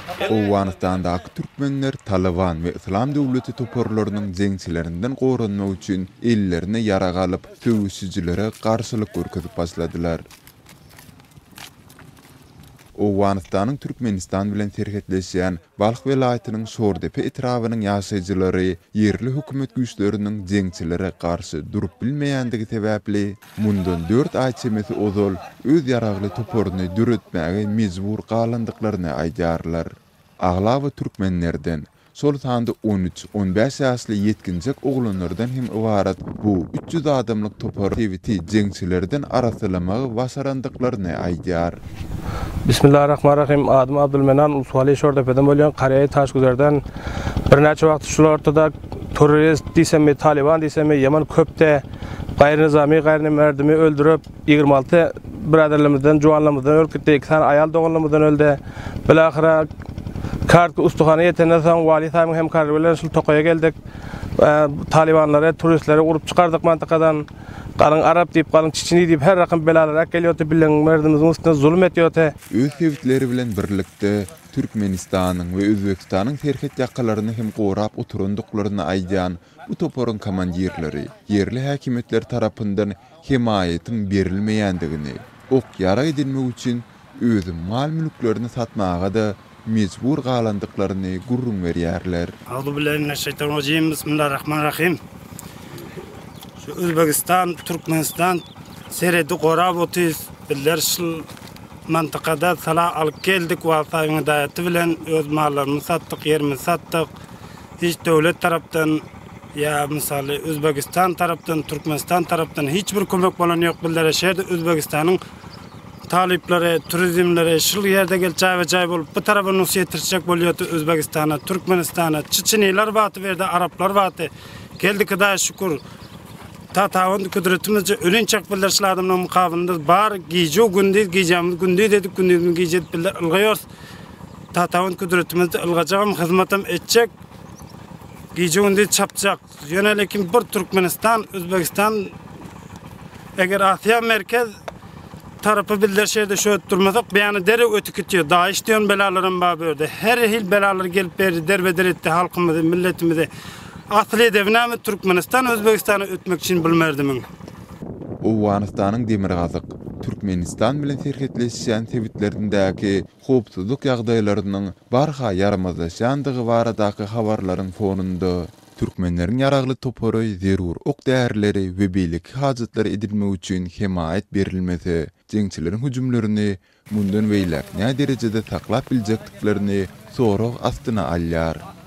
Owganystandaky türkmenler Talyban we Yslam döwleti toparlarynyň jeňçilerinden goranmak üçin ellerine ýarag alyp, söweşijilere garşylyk görkezip başladylar. Owganystanyň Türkmenistan bilen serhetleşýän Balh welaýatynyň Şordepe etrabynyň ýaşaýjylary ýerli hökümet güýçleriniň jeňçilere garşy durup bilmeýändigi sebäpli, mundan dört aý çemesi ozal öz ýaragly toparyny döretmäge mejbur galandyklaryny aýdýarlar. Aglaba türkmenlerden, şol sanda on üç, on bäş ýaşly ýetginjek oglanlardan hem ybarat bu 300 adamlyk topar sebiti jeňçilerden arassalamagy başarandyklaryny aýdýar. Bismillarahmanrahim Adym Abdulmenan Ulsuwaly Şordepeden bolýan Kareýa Taşgüzerden birnäçe wagt şul ortada turist diýsemmi talyban diýsemmi ýaman köpde gaýry nyzamy gaýry merdimi öldürip 26 biraderlerimizden juwanlarymyzdan ölüp gitdi iki sany aýal doganlarymyzdan öldi bilahyra kartka ustuhana ýetenden soň wali saýybyň hemkarlygy bilen şul tokaýa geldik talybanlary turistleri urup çykardyk mantykadan Galyň arap diýip, galyň çiçini diýip her rakam belalar äkelýärdi, bileň merdimiziň üstüne zulum etýärdi. Öz sebitleri bilen birlikde, Türkmenistanyň we Özbegistanyň serhet ýakalaryny hem gorap oturandyklaryny aýdýan bu toparyň komandirleri ýerli häkimiýetler tarapyndan hemaýatyň berilmeýändigini, ok-ýarag edinmek üçin öz mal-mülklerini satmaga-da mejbur galandyklaryny gürrüň berýärler. Auzubillahi Bismillahirrahmanirrahim. Şu Özbegistan, Türkmenistan seredi gorap otyrys. Bizler şul mantykada sala alyp geldik Wagsaýyň hidaýaty bilen öz mallarymyzy satdyk, ýerimizi satdyk. Hiç döwlet tarapdan ýa mysaly Özbegistan tarapdan, Türkmenistan tarapdan hiç bir kömek bolan ýok bizlere. Şu ýerde Özbegistanyň Talyplary, turizmleri şul ýerde gelip jaýba-jaý bolup bu tarapa nus ýetirişjek bolýardy Özbegistana, Türkmenistana. Çiçiniler bardy bu ýerde, araplar bardy. Geldik Hudaýa şükür. Tatawan küdretimizce ölinçek bizler şul adamlaryň mukabylynda bar gije gündiz gijämizi gündiz edip gündizimizi gije edip bizler ylgaýarys. Tatawan küdretimizde ylgajagam hyzmatam etjek. Gije gündiz çapjak. Ýöne lekin bir Türkmenistan, Özbegistan eger Asiýa merkez tarapy bizler şeýle şöýüp durmasak, beýany derrew ötüp gitýär. Daeş diýen belalaram bar bu ýerde. Her hil belalar gelip berdi, derbeder etdi halkymyzy, milletimizi. Asyl hedefi näme Türkmenistan, Özbegistana ötmek üçin bilmerdimiň. Owganystanyň demirgazyk, Türkmenistan bilen serhetleşýän sebitlerindäki howpsuzlyk ýagdaýlarynyň barha ýaramazlaşýandygy baradaky habarlaryň fonunda, türkmenleriň ýaragly topary zerur ok-därileri we beýleki hajatlary edinmek üçin hemaýat berilmese, jeňçileriň hüjümlerini mundan beýläk näderejede saklap biljekdiklerini sorag astyna alýar.